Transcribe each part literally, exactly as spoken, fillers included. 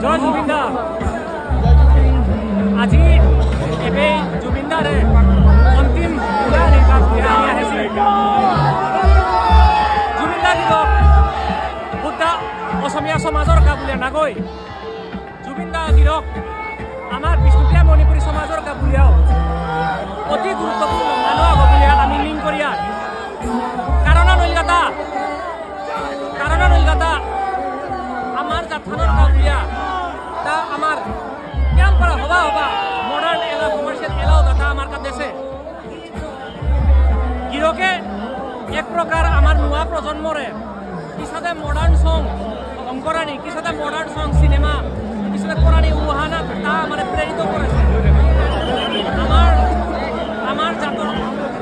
জয় জুবিন দা। আজি এবে জুবিন দারে অন্তিম বিদায় নিবা বুলিয়া আমি আহেসি। জুবিন দা গিরক হুদ্দা অসমীয়া সমাজর কা বুলিয়া নাগই। জুবিন দা গিরক আমার বিষ্ণুপ্রিয়া মণিপুরী সমাজর কা বুলিয়াও অতি গুরুত্বপূর্ণ মানু আগ বুলিয়া আমি লিং করিয়া। কারণ নইলগাতা, কারণ নইলগাতা, আমার জাতহানর কা বুলিয়া তা আমার নিয়াম পারা হবা হবা modern এলা commercial এলাও গাতা আমার কা দেসে। গিরকে এক প্রকার আমার নুয়া প্রজন্মরে কিসাদে modern song অঙ্করানি, কিসাদে modern song cinema, কিসাদে করানি উহানা তা আমারে প্রেরিত করেসে। আমার, আমার জাতর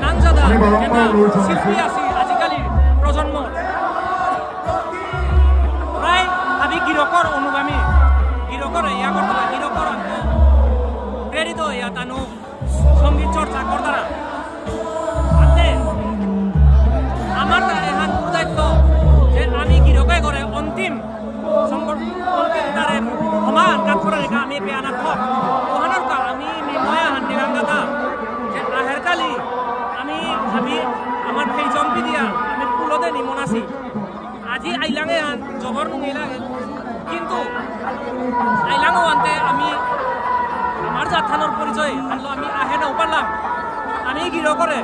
নাঙজাদা যেতা শিল্পী আসি আজিকালি প্রজন্ম, প্রায় হাবি গিরকর অনুগামী, গিরকর ইয়া করতারা, গিরকর প্রেরিত ইয়া তানু সঙ্গীত চর্চা করতারা। আতে আমার তা এহান দায়িত্ব যে আমি গিরকে করে অন্তিম সংগঠন, অন্তিম তারে সমান কাজ করে রেখা আমি পেয়ানা থক। ওহানার কা আমি নিময়া হান নিরাঙ্গাতা যে আহের কালি আমি, আমি আমার ফেই চম্পি দিয়া আমি কুলতে নিমনাসি। আজি আইলাঙে আন জবর নুঙেই লাগে, কিন্তু আইলাঙও আনতে আমি আমার জাতহানর পরিচয় আনলো আমি আহে না উপারলাম। আমি গিরকরে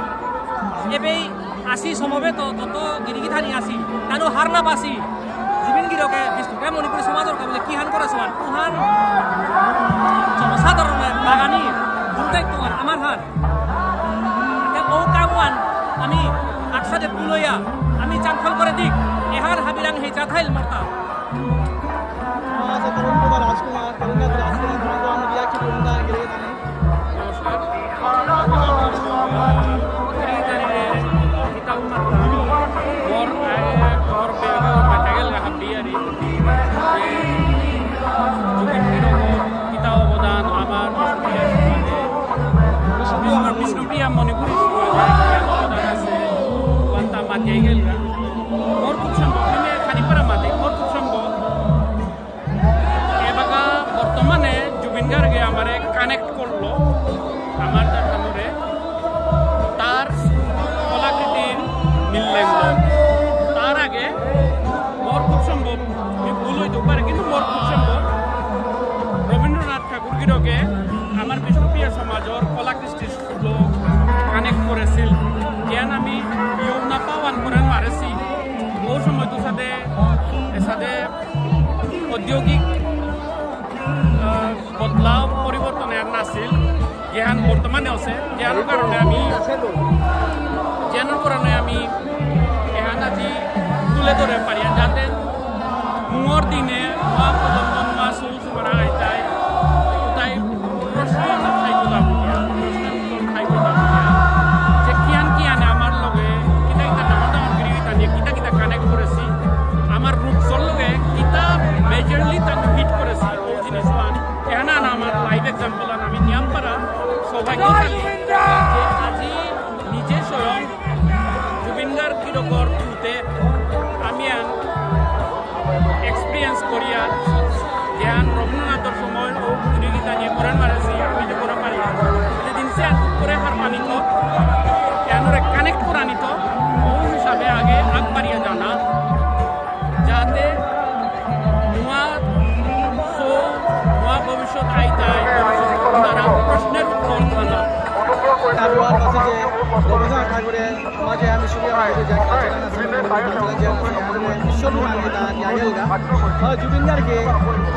এবেই আসি সমবেত যত গিরিগিথানি আসি, তানু হার না পাসি। জুবিন গিরকে বিষ্ণুপ্রিয়া মণিপুরী সমাজর কা বুলে কিহান করেসে ওহান, উহান জনসাধারণর বাগানি দুর্দায়িত্ব আমার হান। তে ও কামওয়ান আমি আকসাদে পুলইয়া আমি চাংখল করে দিক, এহার হাবিরাং হে চাথাইল মর্তা। আচ্ছা, তরুণ কুমার রাজকুমার, তরুণ রাজকুমার, তরুণ কুমার, আমি রিয়াক্ট করুন না, গিরে গিরে জানি। নমস্কার। মোর, মোর বেগা মাতাগেল হাবিয়ারি। জুবিন গিরকর কিতা অবদান আমার বিষ্ণুপ্রিয়া সমাজে। বিষ্ণুপ্রিয়া, আমার বিষ্ণুপ্রিয়া মণিপুরী সমাজে কিতা অবদান আছে, ওহানতা মাতিয়া গেলগা। মোর খুব সম্ভব, মানে খানিপারা মাতে, মোর খুব সম্ভব। এবাকা বর্তমানে জুবিন গার্গে আমারে কানেক্ট করলো, আমার জাতহানরে। তার কলাকৃতির মিললেন। তার আগে মোর খুব সম্ভব, আমি ভুল হইতে পারে, কিন্তু মোর খুব সম্ভব রবীন্দ্রনাথ ঠাকুর গিরকে আমার বিষ্ণুপ্রিয়া সমাজর কলাকৃষ্টির সাথে কানেক্ট করেছিল। যেহান আমি ইয়ৌ না পাওয়ান করে মারেছি। ও সময় তো সাথে, এর সাথে ঔদ্যোগিক, আহ, বদলাও পরিবর্তন এর নাছিল। যেহান বর্তমানে আছে, যেহানর কারণে আমি, যেহানর কারণে আমি এহান আজি তুলে ধরে পারি, যাতে মুঙর দিনে নুয়া প্রজন্ম, নুয়া সুল সুমারা আইতাই, তাই প্রশ্ন থাইব না বুলিয়া, প্রশ্ন উত্তর থাইব না বুলিয়া, যে কিয়ান কিয়ানে আমার লগে কিতা কিতা ডাঙর ডাঙর গিরি গিথানিয়ে কিতা কিতা কানেক্ট করেছি, আমার রুটসর লগে কিতা মেজরলি তাকে ফিট করেছি, ও জিনিস আন। এহান আন আমার লাইভ এক্সাম্পল আন। আমি নিয়াম পারা সৌভাগ্যশালী যে আজি নিজে স্বয়ং জুবিন গার্গ গিরকর থ্রুতে আমি আন এক্সপিরিয়েন্স করিয়া, যেহান রবীন্দ্রনাথর সময় ও গিরি গিথানিয়ে করে মারেছি, আমি যে করে মারি, যে দিন সে করে হার মানিত, এহানরে কানেক্ট করা নিত, ও হিসাবে আগে আগবাড়িয়া জানা। যাতে নুয়া সৌ, নুয়া ভবিষ্যৎ আইতাই, ভবিষ্যৎ তারা প্রশ্নের উত্তর জানা। তারপর আছে যে রবীন্দ্রনাথ ঠাকুরের মাঝে আমি শুনি আমাদের যে কালচারাল আছে, কালচারাল যে আছে, আমাদের বিশ্বরূপ আগে তা জাগেলগা। হ্যাঁ, জুবিন গার্গে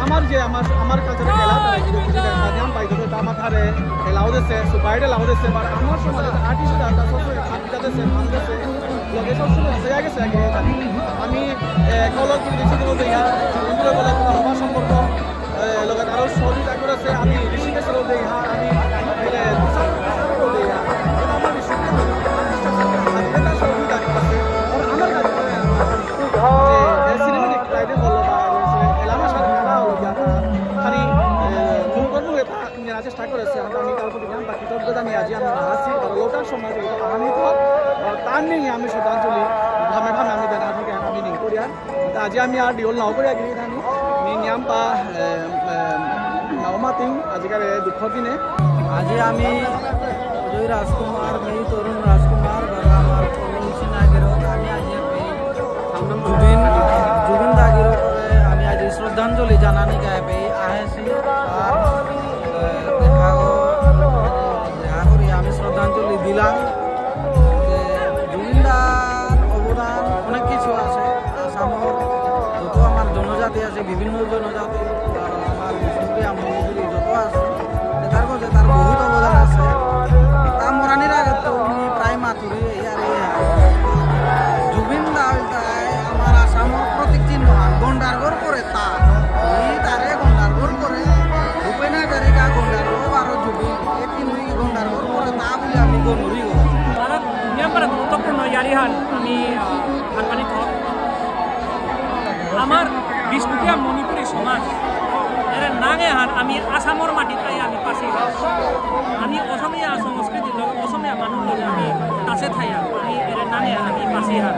আমার যে আমার, আমার কালচারাল খেলা, তারা কিন্তু কিছু দেখা যায়, আমি পাইতো, তা আমার ধারে এলাও দিছে, সুপারিটা এলাও দিছে, but আমার সমাজে আর্টিস্টরা তা সবসময় ভাগ দিতেছে, ভাগ দিতেছে। লগে সবসময় হয়ে গেছে আগে জানি। আমি, এ, কলর কিন্তু বেশি কোনো দেই না, ইন্দ্র কলর কোনো হবার সম্পর্ক, এ, লগে আরো সহযোগিতা করেছে, আমি ঋষিকেশরও দেই না, আমি, এ, তুষার, তুষারও দেই না। কিন্তু আমার ঋষিকেশ, আমি এটা সহযোগিতা করেছে। আর আমার কাছে, এ, এ, সিনেমাটিক লাইনে বললো বা, এ, এলানা সাথে খেলা হলো, ইয়া, খালি, এ, মূল কর্ম হয়ে তা-, চেষ্টা করেছে, আর আমি তার প্রতি আমি কৃতজ্ঞতা নিয়ে আজি আমি আছি, আর লোটার সময় যেহেতু আমি তো, আহ, তার নেই আমি শ্রদ্ধাঞ্জলি ভাবে ভাবে আমি দেনা থেকে আমি নেই করি আর। তা আজি আমি আর ডিওল নাও করি আগে আমি, আমি নিয়াম পা, আহ, আজিকার এই দুঃখ দিনে আজি আমি অজয় রাজকুমার, মি তরুণ রাজকুমার, বারো আমার পল্লবী সিনহা গিরক, আমি আজি এই জুবিন, জুবিন দা গিরকরে আমি আজি শ্রদ্ধাঞ্জলি জানানি গায়ে পেয়ে আহেছি। আর, এ, দেখা গ-, দেখা করি আমি শ্রদ্ধাঞ্জলি দিলাম। যে জুবিন দার অবদান অনেক কিছু আছে। আসামর যত আমার জনজাতি আছে, বিভিন্ন জনজাতি, আর আমার বিষ্ণুপ্রিয়া মণিপুরী যত আছে, তার কাছে তার বহুত অবদান আছে। তা মরানির আগে তো উনি প্রায় মাতুরি, এই আর এই আর। জুবিন দা হইতাই আমার আসামর প্রতীক চিহ্ন, আর গন্ডারগর পরে তা। এই তারে গন্ডারগর পরে, ভূপেন হাজারিকা গন্ডারগ আর জুবিন, এই তিন গন্ডারগর পরে তা বুলি আমি গণুরি গো। তারা নিয়ম পারা গুরুত্বপূর্ণ ইয়ারি হান আমি, আহ, হারপানি থক। আমার বিষ্ণুপ্রিয়া মণিপুরী সমাজ, এর নাঙে হান আমি আসামর মাটিত আই আমি পাসি হান। আমি অসমীয়া সংস্কৃতি লগে, অসমীয়া মানুষ লগে আমি তাসে থাই হান। আমি এর নাঙে হান আমি পাসি হান।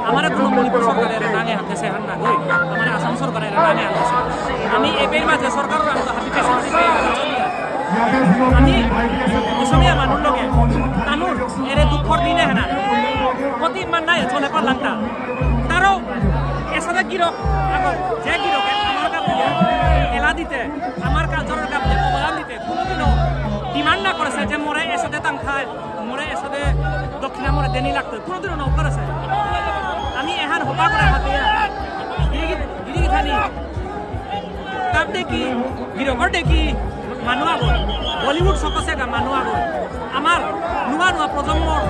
আমার কোনো মণিপুর সরকার এর নাঙে হান দেসে হান না গই। আমার আসাম সরকার এর নাঙে হান দেসে। আমি এপেই মাঝে সরকার আমি তো হাবি পেছন দিতে আমি অসমীয়া মানুষ লগে তানুর এরে দুঃখর দিনে হেনা। প্রতি মান্নায় চলে পারলাম তা। তারও এসাদে গিরক, আগো, যে গিরকে আমার কাপড় এলা দিতে, আমার কালচারের কাপড় অবদান দিতে, কোনোদিনও ডিমান্ড না করেছে যে মোরে এসাদে তাং খায়, মোরে এসাদে দক্ষিণা মোরে দেনি লাগতো, কোনোদিনও না করেছে। আমি এহান হবা করে হাতে গিরি গিরি খানি তার দেখি, গিরকর দেখি মানু আগো, বলিউড সকসে গা মানু আগো। আমার নুয়া নুয়া প্রজন্মর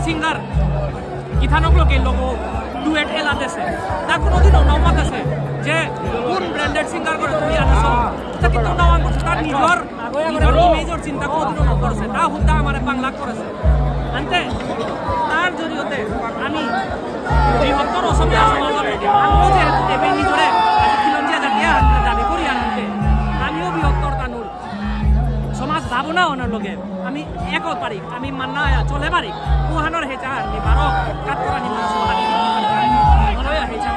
সিঙ্গার গীতানক লোকে লোক ডুয়েট এলা দেসে। তা কোনোদিনও নাও মাতেসে যে কোন ব্র্যান্ডেড সিঙ্গার করে তুমি আনছো। তা কিন্তু নাও আনছো, তার নিজর, নিজর ইমেজর চিন্তা কোনোদিনও না করেছে। তা হুদ্দা আমারে বাংলা করেছে। আনতে তার জরিয়তে আমি বৃহত্তর অসমীয়া সমাজর আমিও যে এবে নিজরে আজি খিলঞ্জিয়া জাতিয়া দাবি করি আনতে আমিও বৃহত্তর তানুর সমাজ ভাবনা অনার লগে আমি একও পারি, আমি মান্না আয়া চলে পারি। উহানর হেচা আমি বারো কাত করা নিমন সমাজ মনয়া হেচা